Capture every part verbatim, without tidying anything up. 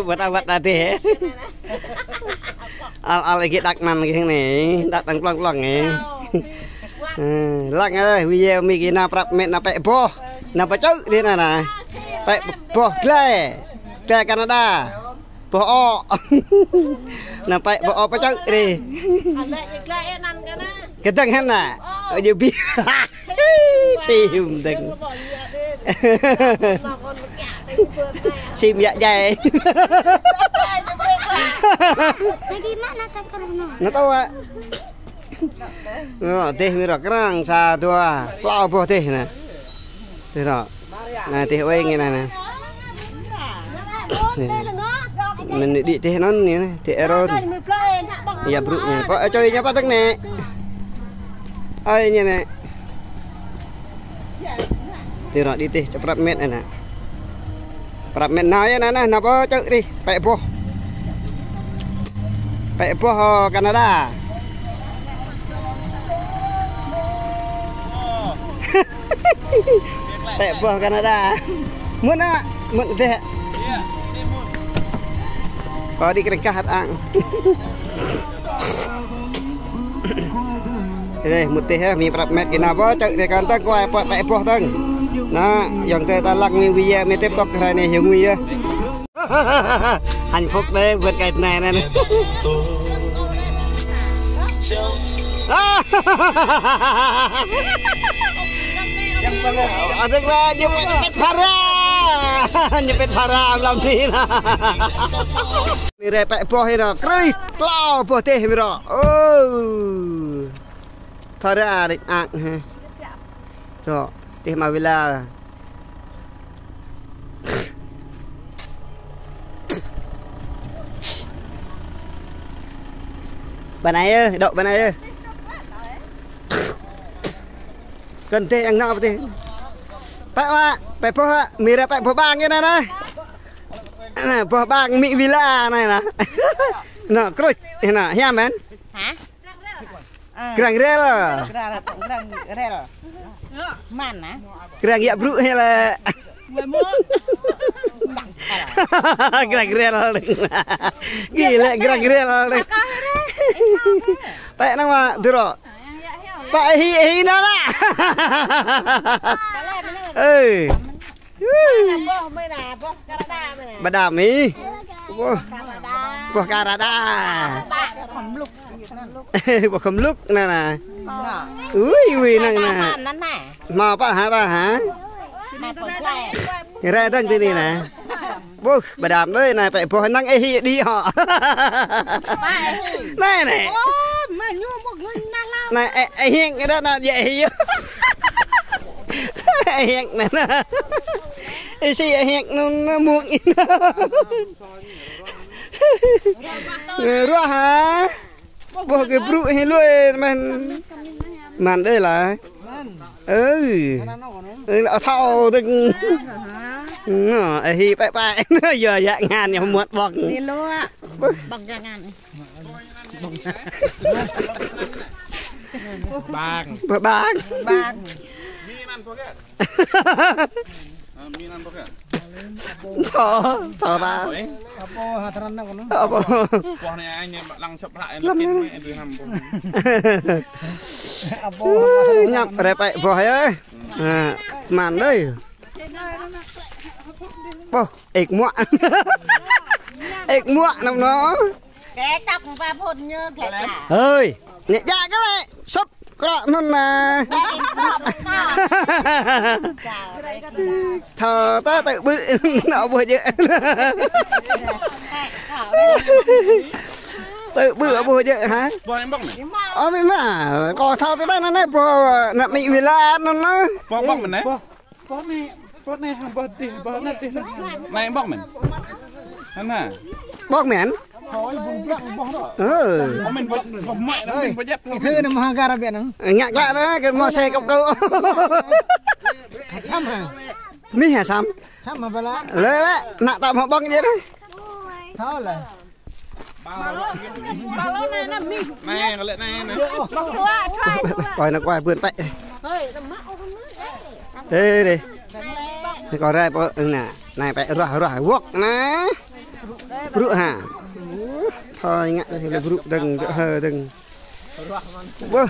Wơ̆t awăt adih. Al, al lagi đăk anăn lagi anai. Đăk đang plŏng plŏng anai. Ơ, lăng ơi, video mi gih nao prăp mĕt nao pĕ boh. Nao pơčơ̆ dih nao nao. Pĕ boh glai. Glai Canada. Boh ŏ. Nao pĕ boh ŏ pơčơ̆ dih. Kơdơ̆ng hăn nă. Ơ, jơ̆ bi. Sim dơ̆ng. Sim yă jai. Nao tơ̆ wă. Nao, dih mi rŏ krăng sa dua. Klâo boh dih nă. Dih rŏ. Nă, dih wai ngă nă nă. Mơ̆n đĭ dih anŭn anai, dih Aaron. Yă brŭ anai. Pơ ačơi ñu pơ tơ̆ng anai. Ơi ñu anai. Dih rŏ đĭ dih, čơprăp mĕt anai nă. Prăp mĕt nao yơh nă nă, nao pơčơ̆ dih, pĕ boh. Pĕ boh, ơ, Canada. Pĕ boh Canada. Mŭt nă, mŭt dih. Kơ đĭ krĕng kah hăt ang. Dih, mŭt dih yơh, mi prăp mĕt gih nao pơčơ̆ dih kăn tơ̆ng kuai pĕ boh tơ̆ng. Nă, yŏng tơ ta lăng mi wĭ yơh, mi tip tŏk hrơi anai yŏng wĭ yơh. Hạnh phúc đấy, vượt cái này này. Adơi lah, ñu pĕ, ñu pĕ phara. Ñu pĕ phara lăm anai nă. Mi rai pĕ boh anai nă, krih, klâo boh dih mi rŏ. Ơ. Phara đĭ ang hă. Rŏ, dih mă wĭ la. Bơnai ơ, dŏ bơnai ơ. Kăn dih ang nao dih. Pĕ wă, pĕ boh wă, mi rai pĕ boh bang yơh nă nă. Nă, boh bang mi wĭ la anai nă. Nă, kruč, nă, hiam mĕn. Hă? Ơ. Krăng rel. Krăng, krăng rel. Mơ̆n nă. Krăng yă brŭ hĕ lĕ. Krăng rel. Gih lĕ krăng rel. Pĕ năng mă dih rŏ. Pĕ hi, hi nă nă. Ơ. Boh mơi nă, boh Canada mơi nă. Bơdam ih. Boh. Canada. Boh Canada. Boh khŏm lŭk nă nă. Ui, ui, năng nă. Hmâo pă hă ta hă? Rai tơ̆ng tui anai nă. Boh, bơdam đơi nă, pĕ boh năng ih hi đĭ hŏ. Nă nă. Nă, ih hiĕng kơ đa nă, djă ih hi. Ih hiĕng nă nă. Ih si ih hiĕng nŭn nă mŭk. Ruah hă? Boh gih brŭ hi lui mơ̆n. Mơ̆n đơi lah. Ơ. Ơ, thâo tơ̆ng. Nă, ih hi pĕ pĕ. Yua yă ngăn yă mŭt ƀơ̆ng. Bơ̆ng yă ngăn. Bang. Bang. Bang. Ơ, mi anŭn boh kơ? Thâo, thâo ta. Ơi. Apo hă tơrăn nă kơ anŭn? Apo? Boh anai ai ñu lăng săp hlak lăm lĕ anai. Anai, anai, anai, anai. Apo hă tơrăn nă kơ anŭn? Ñăp rai pĕ boh yơh. Nă, mơ̆n đơi. Boh, ĕk muă. Ĕk muă năm nô. Kĕ tŏk ba phun ñu kĕ ta. Hơi, nĕ jak kơ lĕ. Sŭp, krŏ anŭn nă. Thâo ta tơ̆ ƀư̆ nă ƀuh jơ̆. Tơ̆ ƀư̆ ƀuh jơ̆ hă? Boh anai ƀơ̆ng mơ̆n. Ơ, mi mă. Kâo thâo tơdah nă nă boh nă mi wĭ la anŭn nă. Boh ƀơ̆ng mơ̆n nă. Boh anai, boh anai hă, boh dih, boh anai dih. Anai ƀơ̆ng mơ̆n. Anai. Ƀơ̆ng mơ̆n. Ơ. Ơ, mơ̆n boh, boh mă, mơ̆n boh jăt. Ih thư nă mă hă gar biă nă. Ngă klă nă, kơ mă xe kơp kơ̆. Săm hă? Mi hă săm? Săm hă bala? Lĕ, lĕ, nă tam hă ƀơ̆ng jĕ nă. Thâo lĕ. Anai, anai, anai. Kâo anai kâo bươn pĕ. Ê, ê. Anai kâo rai pơ, anai, anai pĕ ruah, ruah, wŏk anai. Brŭ hă. Thâo ngă lĕ brŭ dơ̆ng, dŏ hơ dơ̆ng. Wah.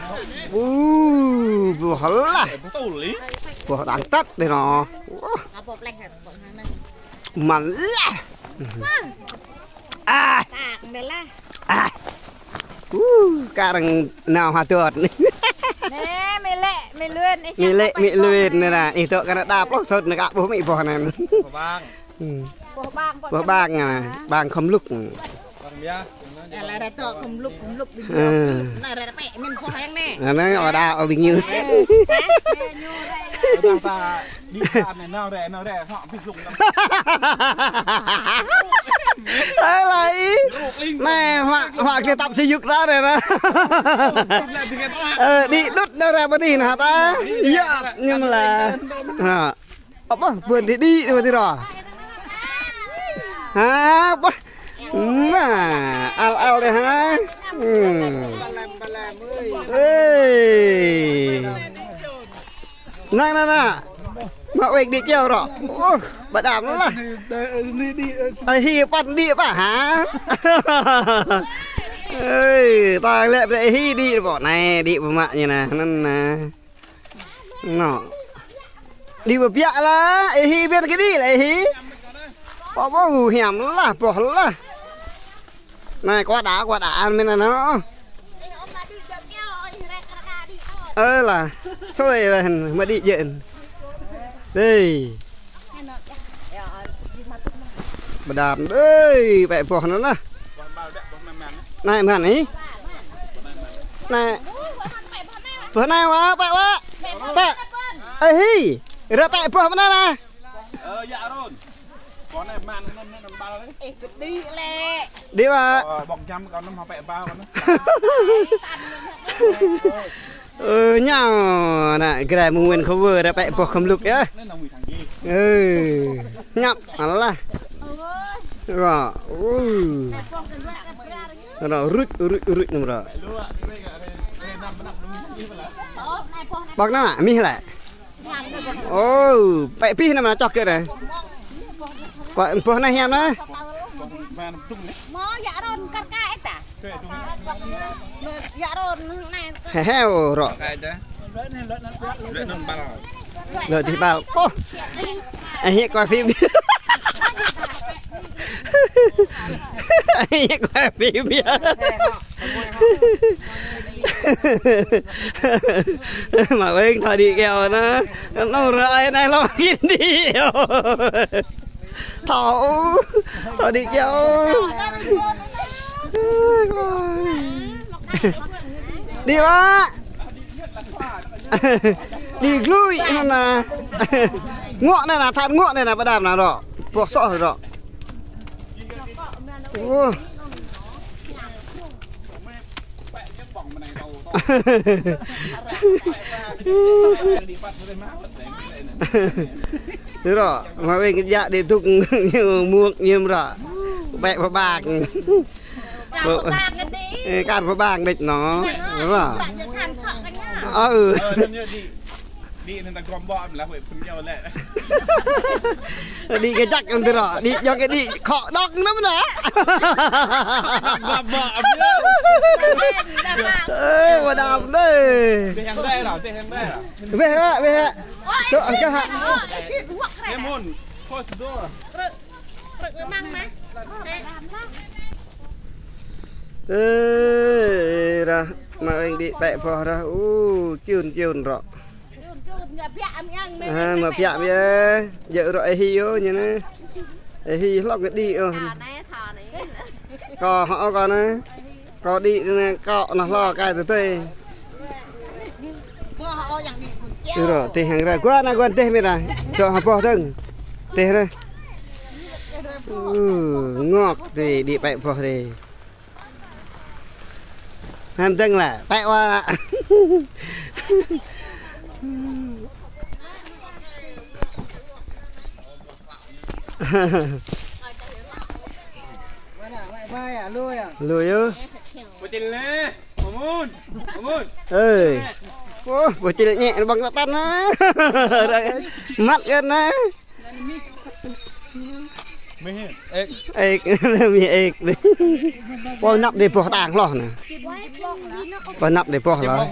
Uh, boh lah. Boh đang tăt dih nô. Wah. Mơ̆n lah. Ah. Ah. Uh, kar nao hơdơ̆t. Nê, mĭ lĕ, mĭ Luyên, ih mĭ lĕ, mĭ Luyên nê nă. Ih tŏ kơ ană đa pluh thŭn nê kơ ƀuh mĭ boh nê. Boh bang. Hmm. Boh bang, boh bang nê, bang khŏm lŭk. Bang biă. Ơ, lah ră tŏ khŏm lŭk, khŏm lŭk ƀing ñu. Nă ră pĕ mĭn boh yang nê. Anai ôdah ƀing ñu. Ơ, hă? Ôdah ta đi ta nê, nao rĕ, nao rĕ, hŏ, ƀing lŭk. Ơ, lah ih. Nê, hŏ, hŏ, kơ tăp si yŭk ta nê nă. Ơ, đi đŭt nao rĕ pơ dih nă ta. Yă, ñăm lah. Hă. Apa? Bơ̆n đĭ đĭ đĭ ră. Hă, apa? Nă, al al đê hă. Hmm. Ê. Nă, nă, nă. Mă wek đĭ kiao ră. Ôh, ƀă đam lah. Ơ, hi păn đĭ pă hă. Ê, ta lĕ brơi hi đĭ pă nai đĭ pơmă ñu nă. Năn nă. Nô. Đĭ pơbiă lah, ih hi biă kơ đĭ lah ih hi. Pô pô hiam lah, boh lah. Nai, kua đa, kua đa, ăn mĭn nă nô. Ơ lah, sui lah, mă đĭ jĕ. Ê. Ƀă đam, ê, pĕ boh nă nă. Nai, mơ̆n ih. Nai. Boh nai wa, pĕ wa. Pĕ. Ê hi. Ră pĕ boh mơ̆n nă. Ơ, yă rôn. Boh nai mơ̆n, mơ̆n, mơ̆n, mơ̆n bal. Ê, kơ đĭ lĕ. Đĭ wa. Ơ, bŏk jăm kơ nŭm hŏ pĕ bal kơ nŭm. Ơ, ñu nă, grai mơ̆ng Nguyễn Khôi Vơ ră pĕ boh khŏm lŭk yơh. Ơ, ñăp, alah. Ră, ơ. Ră, ruč, ruč, ruč nŭm ră. Ƀơ̆k nă, mih lĕ. Ơ, pĕ pih nă mă čŏk kơ nă. Pă, boh nă hiam nă. Mơ̆ yă rôn kar kaĭ ta. Yă rôn nai. He he, ô, ră. Lĕ đĭ bal. Ôh. Ơ, hiĕ quay phim. Ơ, hiĕ quay phim biă. Mă weng thâo đĭ kiao nă. Nŭn ră ai nai lŏm kơ đĭ. Thâo, thâo đĭ kiao. Đĭ wa. Đĭ glui nă. Ngŏ nê nă, than ngŏ nê nă, ƀă đam nă ră. Boh soh ră. Ơ. Ră, mă weng kơ djă đĭ dŭk ñu mŭk ñim ră. Pĕ pơbang. Ơ, kar pơbang đĕč nô. Ră. Ơ. Ơ, đĭ. Đĭ năn ta gom ƀô̆ lah, huĭ phun yâo lĕ. Đĭ kơ jăk kơ tơrô, đĭ yŏng kơ đĭ khŏ đŏk nŭm nă. Gom ƀô̆. Ơ, ƀă đam đê. Tê hăng đê ră, tê hăng đê ră. Weh hă, weh hă. Tŏ hăng kơ hă. Em hôn, close the door. Tê ră, mă weng đĭ pĕ boh ră, u, čun čun ră. Ha, mă biă biă, jơ̆ ră ê hi ôh ñu nă. Ê hi hlŏng kơ đĭ ôh. Kâo hŏ kâo nă. Kâo đĭ nă, kâo nă hlâo kai tơdơi. Ơ ră, tih hăng ră. Guan nă, guan tih mĭt nă. Dŏ hă boh dơ̆ng. Tih ră. Ơ, ngŏk tih, đĭ pĕ boh tih. Hăm dơ̆ng lĕ, pĕ wa. Lui yơh. Ê. Ôh, boh čil ñĕ ƀơ̆ng tơtăn nă. Măt kơ nă. Ĕk. Ĕk, mi ĕk. Pô năp đe boh tang hloh nă. Pô năp đe boh hloh.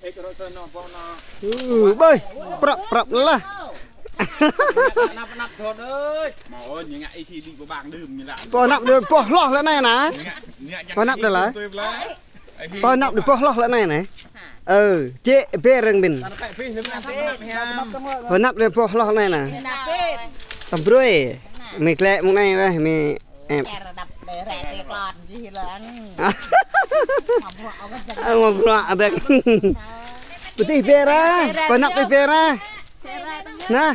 Ơ, ƀơi, prăp, prăp lah. Pô năp đe boh hloh lĕ anai nă. Pô năp đe lah. Pô năp đe boh hloh lĕ anai nă. Ơ, čĕ bê rơ̆ng ƀing. Pô năp đe boh hloh lĕ anai nă. Tăm brơi. Mi klĕ mơ̆ng anai weh, mi Em. Ơ, mă bruă adek. Pơtih bê ra, pô năp pơtih bê ra. Nă.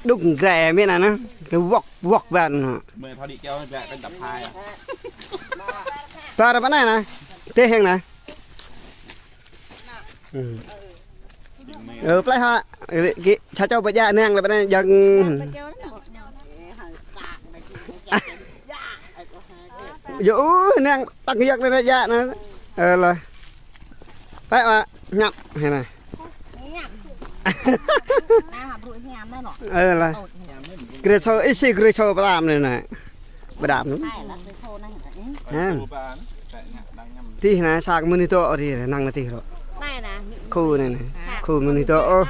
Đŭk grê mĭn ană. Kơ wŏk, wŏk ƀan. Ba ra pơ anai nă. Tê heng nă. Ơ, plei hă. Kơ, sa čô pơjă năng lĕ pơ anai jăng. Yơh, năng tăng yơh anai jă nă. Ơ, lah. Pĕ wa, ñăp, hĕ nă. Ơ, lah. Grê sô, ih si grê sô pơlam anai nă. Pơdam. Hă. Tih nă, sa kơ mơnuih dŏ tih, năng nă tih rŏ. Khu anai nă. Khu mơnuih dŏ ôh.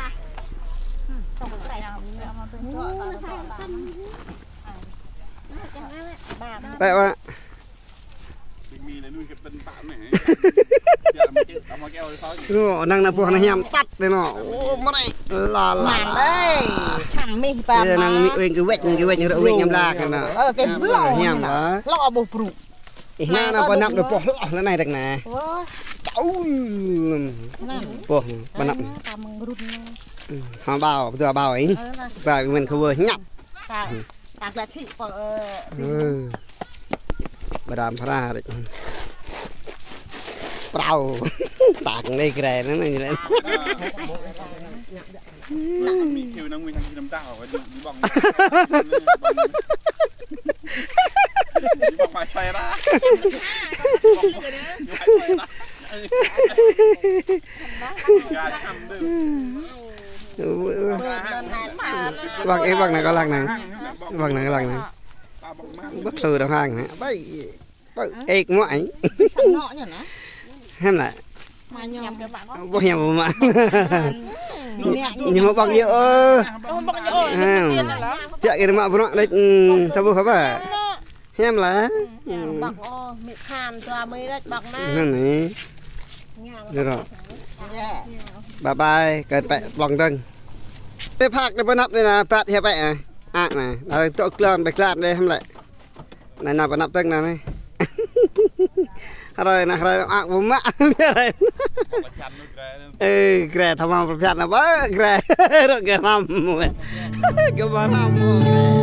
Pĕ wa. Ơ, năng nă boh nă hiam tăt anai nă. Ơ, mơnai. La la. Mơ̆n ơi, sang mih ba. Ơ, năng mih weng kơ wĕč, kơ wĕč, rơ̆ wĕč ñăm la kơ nă. Ơ, kơ blŏng hiam nă. Lŏ ƀuh brŭ. Ih, năng nă pô năp đe boh hloh lĕ anai dek nă. Wah. Čaul. Boh, pô năp. Hă bao, pơtô bao ih. Ba kơ mĭn khua ñăp. Ta glăk sĭ pô, ơ. Pơdam phara rĕč. Prao. Tak anai grê anai lĕ. Wăng ih, wăng nă kơ lăng nă. Wăng nă kơ lăng nă. Wăng hlư đơ̆ng hăng nă. Ƀai. Ƀai. Ĕk mơ̆ ai. Hiam lă. Boh hiam mơ̆. Ñu mă ƀơ̆ng yơh ơ. Hiam. Piă kơ mă bruă đĕč, sa boh hă ba. Hiam lah. Bok ôh, mĭ khan tua mơi đĕč bok nă. Anai nă. Dơ̆ng rŏ. Bye bye, kơ pĕ plŏng dơ̆ng. Tê phak tê pơnăp tê nă, bat hiăp pĕ nă. Ak nă, đa tŏ klon, ƀai klon đe hăm lĕ. Anai nă pơnăp dơ̆ng nă anai. Hrơi nă, hrơi ak ƀu mă. Ơ, grê thâo mă pơphat nă ba, grê. Rŏ grê hrăm. Kơ ba hrăm.